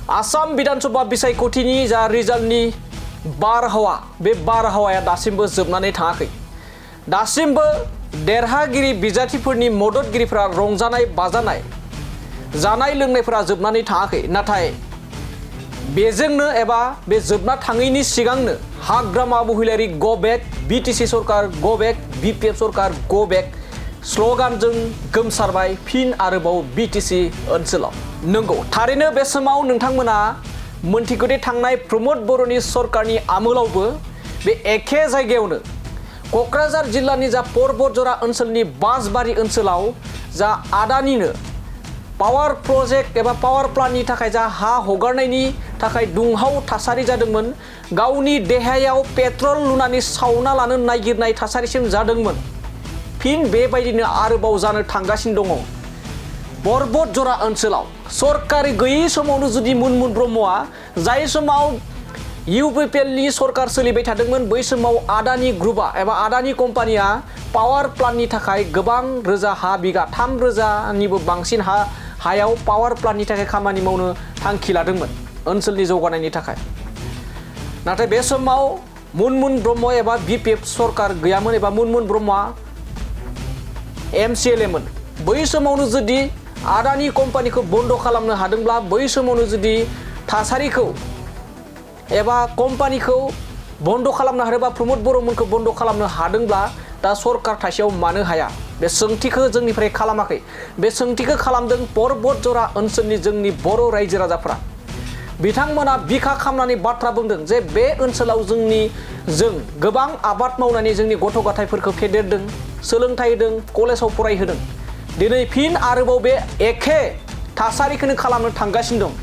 आसाम विधानसभा बिसायख'थिनि जा रिजाल्टनि बारहावा बे बारहावाया दासिमबो जोबनानै थाङाखै। दासिमबो देरहागिरि बिजाथिफोरनि मददगिरिफोरा रंजानाय बाजानाय जानाय लोंनायफोरा जोबनानै थाङाखै। नाथाय बेजोंनो एबा बे जोबना थाङैनि सिगांनो हाग्रामा महिलारि गो बेक, बिटिसि सरकार गो बेक, बिपिएफ सरकार गो बेक स्ल'गानजों गोमसारबाय फिन आरोबाव बिटिसि ओनसोलाव। नंगौ, थारैनो बे समाव नोंथांमोना मोनथिगौदि थांनाय प्रमोद बर'नि सरकारनि आमोलावबो बे एखे जायगायावनो क'क्राझार जिल्लानि जा बरझ'र ओनसोलनि बासबारि ओनसोलाव जा आदानिनो पावार प्रजेक्ट एबा पावार प्लान्टनि थाखाय जा हा हगारनायनि थाखाय दुंहाव थासारि जादोंमोन, गावनि देहायाव पेट्रल लुनानै सावना लानो नागिरनाय थासारिसिम जादोंमोन। फिन बेबायदिनो आरोबाव जानो थांगासिनो दङ बरझ'र ओनसोलाव। सरकारि गैयै समावनो जुदि मुनमुन ब्रह्मआ जाय समाव इउपिपिएलनि सरकार सोलिबाय थादोंमोन, बै समाव आदानि ग्रुपआ एबा आदानि कम्पानिया पावार प्लान्टनि थाखाय गोबां रोजा हा बिगा 3,000निबो बांसिन हायाव पावार प्लान्टनि थाखाय खामानि मावनो थांखि लादोंमोन ओनसोलनि जौगानायनि थाखाय। नाथाय बे समाव मुनमुन ब्रह्म एबा बिपिएफ सरकार गैयामोन एबा मुनमुन ब्रह्मआ एमसिएलएमोन। बै समावनो जुदि आदानि कम्पानिखौ बन्द खालामनो हादोंब्ला, बै समावनो जुदि थासारिखौ एबा कम्पानिखौ बन्द खालामनो हादोंबा, प्रमोद बर'मोनखौ बन्द खालामनो हादोंब्ला दा सरकार थासेयाव मानो हाया? बे सोंथिखौ जोंनिफ्राय खालामाखै। बे सोंथिखौ खालामदों बरझ'र ओनसोलनि जोंनि बर' रायजो राजाफ्रा। बिथांमोना बिखा खामनानै बाथ्रा बुंदों जे बे ओनसोलाव जों गोबां आबाद मावनानै जोंनि गथ' गथायफोरखौ फेदेरदों, सोलोंथाइ होदों, कलेजाव फरायहोदों। दिनै फिन आरोबाव बे एखे थासारिखौनो खालामनो थांगासिनो दं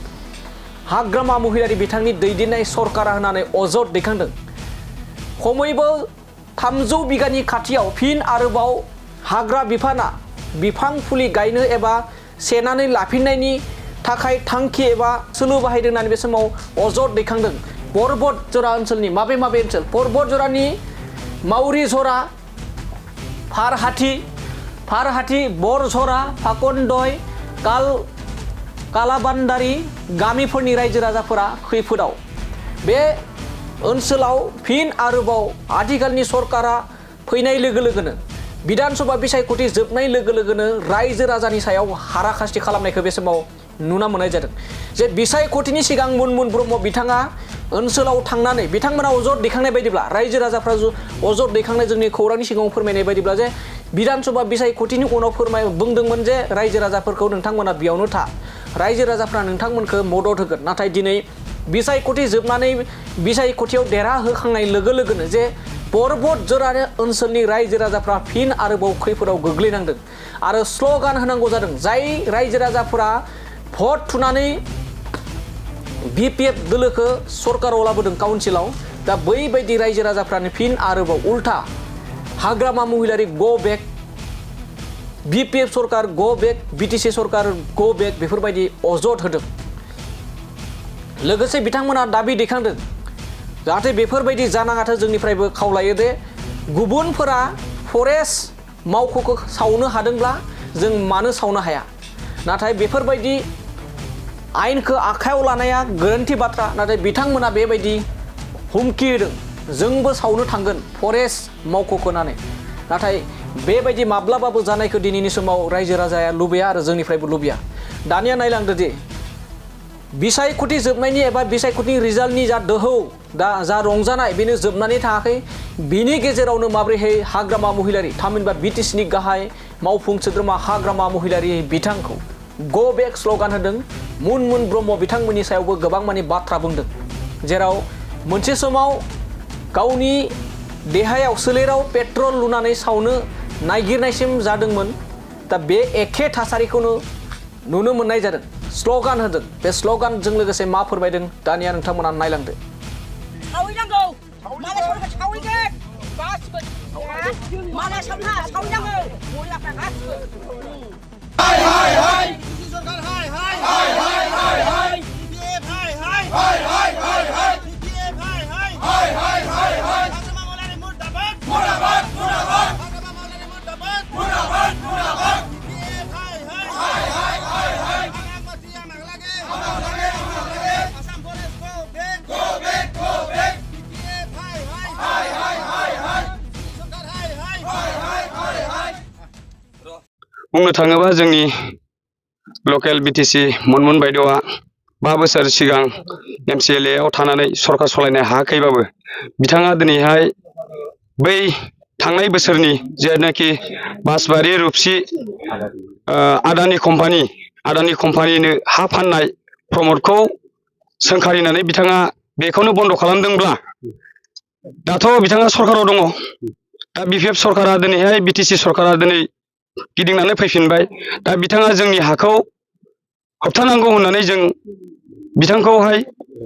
हाग्रामा महिलारि बिथांनि दैदेननाय सरकारा होननानै अजद दैखांदों। खमैबो 300 बिगानि खाथियाव फिन आरोबाव हाग्रा बिफाना बिफां फुलि गायनो एबा सेनानै लाफिननायनि थाखाय थांखि एबा सोलो बाहायदों होननानै बे समाव अजद दैखांदों। बरझ'र ओनसोलनि माबे ओनसोल? बरझ'रानि मावरिझरा, फारहाथि, बरझ'रा, फाकनदय, कालाबान्दारि गामिफोरनि रायजो राजाफोरा खैफोदाव। बे ओनसोलाव फिन आरोबाव आथिखालनि सरकारा फैनाय लोगो लोगोनो बिधानसभा बिसायख'थि जोबनाय लोगो लोगोनो रायजो राजानि सायाव हाराखास्ति खालामनायखौ बे समाव नुना मोननाय जादों। जे बिसायख'थिनि सिगां मुनमुन ब्रह्म बिथाङा ओनसोलाव थांनानै बिथांमोना अजद दैखांनाय बायदिब्ला, रायजो राजाफ्रा अजद दैखांनाय जोंनि खौरांनि सिगाङाव फोरमायनाय बायदिब्ला जे बिधानसभा बिसायख'थिनि उनाव बुंदोंमोन जे रायजो राजाफोरखौ नोंथांमोना बेयावनो था, रायजो राजाफ्रा नोंथांमोनखौ मदद होगोन। नाथाय दिनै बिसायख'थि जोबनानै बिसायख'थियाव देरहाहोखांनाय लोगो लोगोनो जे बरझ'र ओनसोलनि रायजो राजाफ्रा फिन आरोबाव खैफोदाव गोग्लैनांदों आरो स्ल'गान होनांगौ जादों। जाय रायजो राजाफोरा भट थुनानै बिपिएफ दोलोखौ सरकाराव लाबोदों काउन्सिलाव, दा बैबायदि रायजो राजाफ्रानो फिन आरोबाव उल्था हाग्रामा महिलारि गो बेक, बिपिएफ सरकार गो बेक, बिटिसि सरकार गो बेक बेफोरबायदि अजद होदों। लोगोसे बिथांमोना दाबि दैखांदों जाहाथे बेफोरबायदि जानाङाथों, जोंनिफ्रायबो खावलायो दे गुबुनफोरा फरेस्ट मावख'खौ सावनो हादोंब्ला जों मानो सावनो हाया? नाथाय बेफोरबायदि आयेनखौ आखायाव लानाया गोरोन्थि बाथ्रा। नाथाय बिथांमोना बेबायदि हुमखि होदों, जोंबो सावनो थांगोन फरेस्ट मावख'खौ होननानै। नाथाय बेबायदि माब्लाबाबो जानायखौ दिनैनि समाव रायजो राजाया लुबैया आरो जोंनिफ्रायबो लुबैया। दानिया नायलांदो दि बिसायख'थि जोबनायनि एबा बिसायख'थिनि रिजाल्टनि जा दोहौ, दा जा रंजानाय बेनो जोबनानै थाङाखै। बिनि गेजेरावनो माब्रैहाय हाग्रामा महिलारि, थामहिनबा बिटिसिनि गाहाय मावफुं सोद्रोमा हाग्रामा महिलारि बिथांखौ गो बेक स्ल'गान होदों। मुनमुन ब्रह्म बिथांमोननि सायावबो गोबां मानि बाथ्रा बुंदों, जेराव मोनसे समाव गावनि देहायाव सोलेराव पेट्रल लुनानै सावनो नागिरनायसिम जादोंमोन। दा बे एखे थासारिखौनो नुनो मोननाय जादों। स्ल'गान होदों। बे स्ल'गानजों लोगोसे मा फोरमायदों दानिया नोंथांमोना नायलांदो। सावैनांगौ, मालाय सावैगोन, गासिबो मालाय सावैनांगौ, बरियाफ्रा गासिबो। हाय हाय हाय, सरकार हाय हाय हाय हाय हाय हाय, बिपिएफ हाय हाय हाय हाय हाय हाय, बिपिएफ हाय हाय हाय हाय हाय हाय, हाग्रामा महिलारि मुर्दाबाद मुर्दाबाद मुर्दाबाद, हाग्रामा महिलारि मुर्दाबाद मुर्दाबाद मुर्दाबाद, बिपिएफ हाय हाय हाय हाय हाय हाय, आंना मतिया मागलागे मागलागे मागलागे, बुंनो थाङोबा जोंनि लकेल बिटिसि मनमोन बायद'आ 5 बोसोर सिगां MCLA आव थानानै सरकार सलायनो हायाखैबाबो बिथाङा दिनैहाय बै थांनाय बोसोरनि जेनाखि बासबारि रुपसि आदानि कम्पानिनो हा फाननाय प्रमदखौ सोंखारिनानै बिथाङा बेखौनो बन्द' खालामदोंब्ला दाथ' बिथाङा सरकाराव दङ। दा BPF सरकारा दिनैहाय बिटिसि सरकारा दिनै गिदिंनानै फैफिनबाय। दा बिथाङा जोंनि हाखौ होबथानांगौ होननानै जों बिथांखौहाय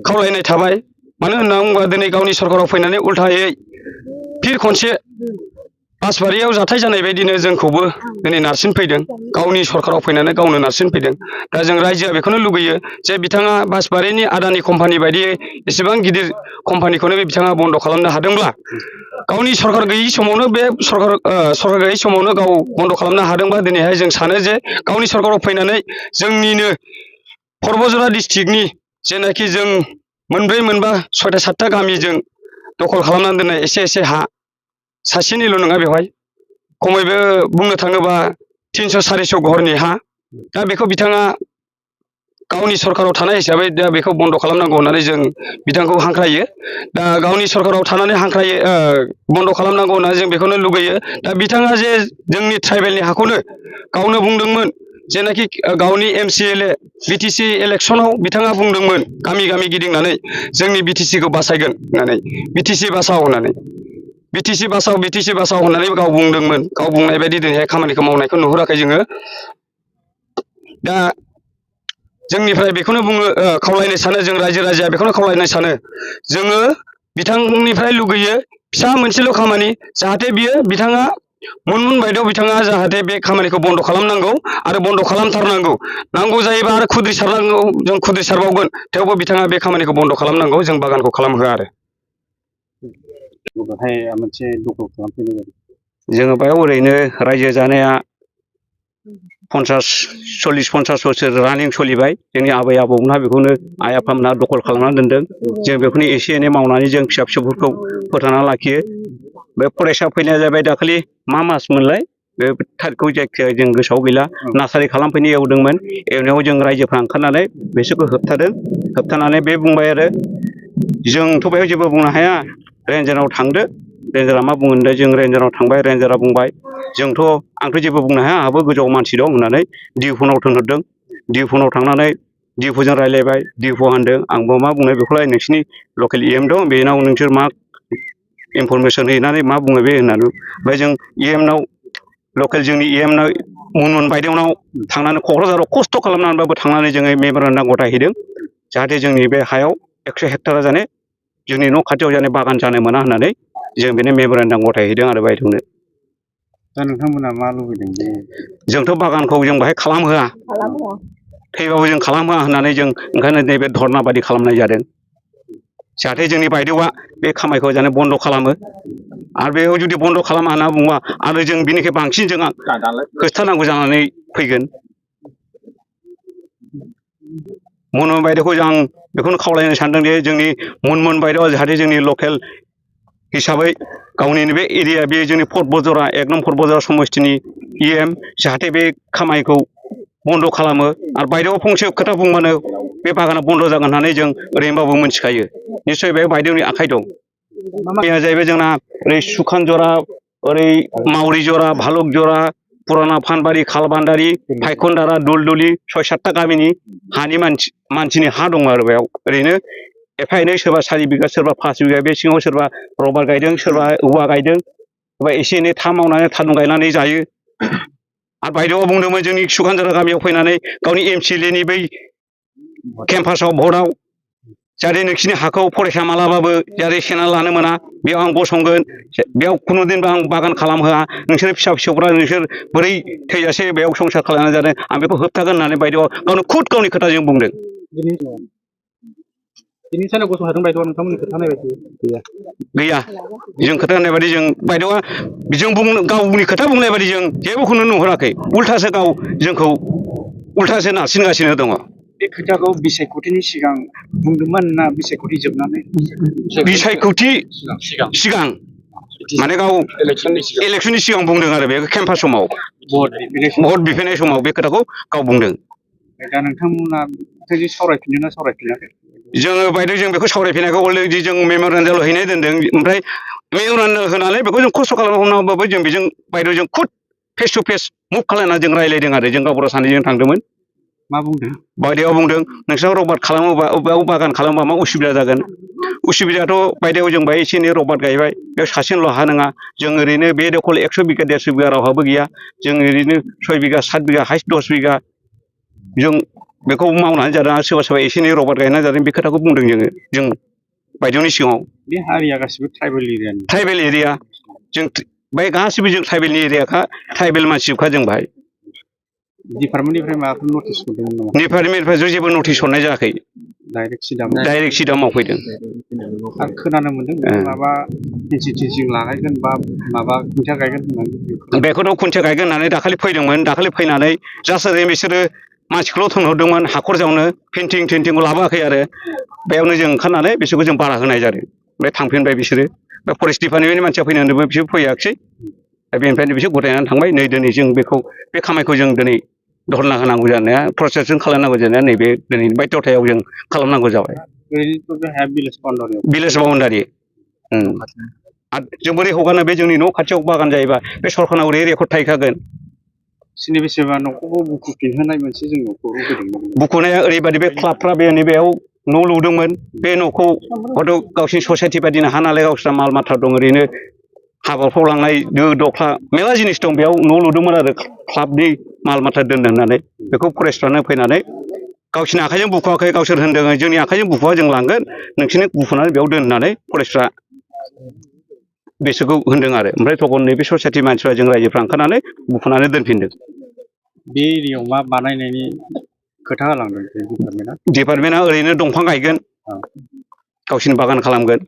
खावलायनाय थाबाय। मानो होनना बुङोबा दिनै गावनि सरकाराव फैनानै उल्थायै फिर खनसे बासबारियाव जाथाय जानाय बायदिनो जोंखौबो दिनै नारसिनफैदों। गावनि सरकाराव फैनानै गावनो नारसिनफैदों। दा जों रायजोआ बेखौनो लुगैयो जे बिथाङा बासबारिनि आदानि कम्पानि बायदियै एसेबां गिदिर कम्पानिखौनो बिथाङा बन्द' खालामनो हादोंब्ला गावनि सरकार गैयि समावनो बे सरकार गैयि समावनो गाव बन्द' खालामनो हादोंबा दिनैहाय जों सानो जे गावनि सरकाराव फैनानै जोंनिनो बरझ'रा डिस्ट्रिक्टनि जेनाखि जों मोनब्रै मोनबा 6टा 7टा गामिजों दखल खालामनानै दोननाय एसे हा सासेनिल' नङा बेवहाय खमैबो बुंनो थाङोबा 300 400 घरनि हा। दा बेखौ बिथाङा गावनि सरकाराव थानाय हिसाबै दा बेखौ बन्द' खालामनांगौ होननानै जों बिथांखौ हांख्रायो। दा गावनि सरकाराव थानानै बन्द' खालामनांगौ होननानै जों बेखौनो लुगैयो। दा बिथाङा जे जोंनि ट्राइबेलनि हाखौनो गावनो बुंदोंमोन जेनाखि गावनि MCLA बिटिसि इलेक्सनाव बिथाङा बुंदोंमोन गामि गामि गिदिंनानै जोंनि बिटिसिखौ बासायगोन होननानै बिटिसि बासाव होननानै बिटिसि बासाव होननानै गाव बुंदोंमोन। गाव बुंनाय बायदि दिनैहाय खामानिखौ मावनायखौ नुहुराखै जोङो। दा जोंनिफ्राय बेखौनो खावलायनो सानो जों रायजो राजाया बेखौनो खावलायनो सानो जोङो बिथांनिफ्राय लुगैयो फिसा मोनसेल' खामानि जाहाथे बिथाङा मनमोन बायद'आव बिथाङा जाहाथे बे खामानिखौ बन्द' खालामनांगौ आरो बन्द' खालामथारनांगौ। नांगौ जायोबा आरो खुद्रिसारनांगौ जों खुद्रिसारबावगोन थेवबो बिथाङा बे खामानिखौ बन्द' खालामनांगौ। जों बागानखौ खालामहोआ आरो मोनसे दखल खालामफैनाय जोङो बेयाव ओरैनो रायजो जानाया 40-50 बोसोर रानिं सोलिबाय। जोंनि आबै आबौमोनहा बेखौनो आइ आफामोनहा दखल खालामनानै दोनदों। जों बेखौनो एसे एनै मावनानै जों फिसा फिसौफोरखौ फोथांना लाखियो। बे फरायसा फैनाया जाबाय दाखालि मा मास मोनलाय बे थारिखखौ जायखिजाया जों गोसोआव गैला। नार्सारि खालामफैनो एवदोंमोन। एवनायाव जों रायजोफ्रा ओंखारनानै बिसोरखौ होबथादों। होबथानानै बे बुंबाय आरो जोंथ' बेयाव जेबो बुंनो हाया रेन्जाराव थांदो। रेन्जारा मा बुङो होनदों जों रेन्जाराव थांबाय रेन्जारा बुंबाय आंथ' जेबो बुंनो हाया आंहाबो गोजौआव मानसि दं होननानै डिफुनाव थिनहरदों। डिफुनाव थांनानै डिफुजों रायज्लायबाय। डिफु होनदों आंबो मा बुंनो बेखौलाय नोंसिनि लकेल EM दं बेनाव नोंसोर मा इनफरमेसन हैनानै मा बुङो बे होननानै ओमफ्राय जों EMनाव लकेल जोंनि EMनाव मनमोन बायदेवनाव थांनानै क'क्राझाराव खस्थ' खालामनानैबाबो थांनानै जोङो मेम'रेन्डाम गथायहैदों जाहाथे जोंनि बे हायाव 100 हेक्टारा जाने जोंनि न' खाथियाव जाने बागान जानो मोना होननानै जों बेनो मेम'रेन्डाम गथायहैदों आरो बायदेवनो। दा नोंथांमोना मा लुबैदों बे जोंथ' बागानखौ जों बाहाय खालामहोआ थैबाबो जों खालामहोआ होननानै जों ओंखायनो नैबे धरना बायदि खालामनाय जादों जाहाथे जोंनि बायदेवआ बे खामायखौ जाने बन्द' खालामो। आरो बेयाव जुदि बन्द' खालामा होनना बुङोबा आरो जों बिनिख्रुइ बांसिन जोंहा होथारनांगौ जानानै फैगोन। मनमोन बायदेवखौ आं बेखौनो खावलायनो सानदों दि जोंनि मनमोन बायदेवआ जाहाथे जोंनि लकेल हिसाबै गावनि बे एरिया बे जोंनि बरझ'रा 1 नं बरझ'रा समस्थिनि EM जाहाथे बे खामायखौ बन्द' खालामो। आरो बायदेवआ फंसे खोथा बुंबानो बे बागाना बन्द' जागोन होननानै जों ओरैनोबाबो मिथिखायो। निस्सय बे बायदेवनि आखाइ दं। माइया जाहैबाय जोंना ओरै सुखान जरा ओरै मावरि जरा भालुक जरा पुराना फानबारि खालबान्दारि फायखनदारा दुलदुलि 6-7टा गामिनि हानि मानसिनि हा दं आरो बेयाव ओरैनो एफा एनै सोरबा 4 बिगा सोरबा 5 बिगा बे सिङाव सोरबा रबार गायदों सोरबा औवा गायदों सोरबा एसे एनै था मावनानै थारुन गायनानै जायो। आरो बायदेवआ बुंदोंमोन जोंनि सुखानजरा गामियाव फैनानै गावनि MCLAनि बै केम्पासाव भटआव जाहाथे नोंसिनि हाखौ फरायसा मालाबाबो जाहाथे सेना लानो मोना बेयाव आं गसंगोन बेयाव खुनुदिनबो आं बागान खालामहोआ नोंसोर फिसा फिसौफ्रा नोंसोर बोरै थैजासे बेयाव संसार खालामनानै जादों आं बेखौ होबथागोन होननानै बायदेवआ गावनो खुद गावनि खोथाजों बुंदों। दिनै सानाव गसंखादों बायदेवआ नोंथांमोननि खोथा होनाय बायदि गैया जों खोथा होननाय बायदि जों बायदेवआ गावनि खोथा बुंनाय बायदि जों जेबोखौनो नुहुराखै उल्थासो गाव जोंखौ उल्थासो नारसिनगासिनो दङ। बे खोथाखौ बिसायख'थिनि सिगां बुंदोंमोन ना बिसायख'थि जोबनानै बिसायख'थि सिगां माने गाव इलेक्सननि सिगां बुंदों आरो बे केम्पास समाव भट बिफैनाय समाव बे खोथाखौ गाव बुंदों। दा नोंथांमोना बिथांजों सावरायफिनदों ना सावरायफिनाखै? जोङो बायद' जों बेखौ सावरायफिनायखौ अलरेडि जों मेम'रेन्डामाव हैनाय दोनदों। ओमफ्राय मेम'रेन्डाम होनानै बेखौ जों खस्थ' खालामनांगौबाबो जों बेजों बायद' जों खुद फेस टु फेस मुभ खालामनानै जों रायज्लायदों आरो जों गावबुरा सानैजों थांदोंमोन। मा बुंदों? बायदेआ बुंदों नोंस्रा रबार्ट खालामोबा अबेयाव बागान खालामोबा मा उसुबिदा जागोन? उसुबिदायाथ' बायदेआव जों बाहाय एसे एनै रबार्ट गायबाय बेयाव सासेनिल' हा नङा जों ओरैनो बे दखल 100 बिगा 150 बिगा रावहाबो गैया। जों ओरैनो 6 बिगा 7 बिगा हाइस्ट 10 बिगा जों बेखौ मावनानै जादों आरो सोरबा सोरबा एसे एनै रबार्ट गायनानै जादों बे खोथाखौ बुंदों जों बायदेवनि सिगाङाव। बे हारिया गासिबो ट्राइबेल एरिया जों बाय गासिबो जों ट्राइबेलनि एरियाखा ट्राइबेल मानसिजोबखा जों बाहाय। डिपार्टमेन्टनिफ्राय माबाफोर नटिस मोनदोंमोन नामा? डिपार्टमेन्टनिफ्राय जेबो नटिस हरनाय जायाखै। डाइरेक्ट सिदा मावफैदों। आरो खोनानो मोनदों माबा टिचिं लागायगोन बा माबा खुन्थिया गायगोन होननानै। बेखौथ' खुन्थिया गायगोन होननानै दाखालि फैदोंमोन। दाखालि फैनानै जास्ट ओरैनो बिसोरो मानसिखौल' थोनहरदोंमोन हाखर जावनो पेन्टिं टेन्टिंखौ लाबोआखै आरो बेयावनो जों ओंखारनानै बिसोरखौ जों बारा होनाय जादों। ओमफ्राय थांफिनबाय बिसोरो फरेस्ट डिपार्टमेन्टनि मानसिया फैनानै होनदोंमोन बिसोर फैयाखिसै। बेनिफ्रायनो बिसोर गथायनानै थांबाय। नै दिनै जों बेखौ बे खामानिखौ जों दिनै धरना होनांगौ जानाया प्रसेसजों खालामनांगौ जानाया नैबे दिनै बायध'थायाव जों खालामनांगौ जाबाय। ओरैनोथ' बे हाया भिलेज बाउण्डारि। जों बोरै हगारनो बे जोंनि न' खाथियाव बागान जायोबा बे सरखारनाव ओरै रेकर्ड थाहैखागोन। बेसेबा न'खौबो बुखुफिनहोनाय मोनसे जों न'खौ होदोंमोन। बुखुनाया ओरैबायदि बे क्लाबफ्रा बेयाव न' लुदोंमोन। बे न'खौ हयथ' गावसिनि ससाइटि बायदिनो हा नालाय गावस्रा माल माथा दं ओरैनो हाबाफ्राव लांनाय दो दख्ला मेरला जिनिस दं बेयाव न' लुदोंमोन आरो क्लाबनि माल माथा दोननो होननानै बेखौ फरेस्टफ्रानो फैनानै गावसिनि आखाइजों बुखुआखै गावसोर होनदों जोंनि आखाइजों बुखुआ जों लांगोन नोंसोरनो बुखुनानै बेयाव दोन होननानै फरेस्टफ्रा बिसोरखौ होनदों आरो ओमफ्राय थखन नैबे ससाइटि मानसिफ्रा जों रायजोफ्रा ओंखारनानै बुखुनानै दोनफिनदों। बे एरियायाव मा बानायनायनि खोथा होलांदों डिपार्टमेन्टआ ओरैनो दंफां गायगोन गावसिनि बागान खालामगोन।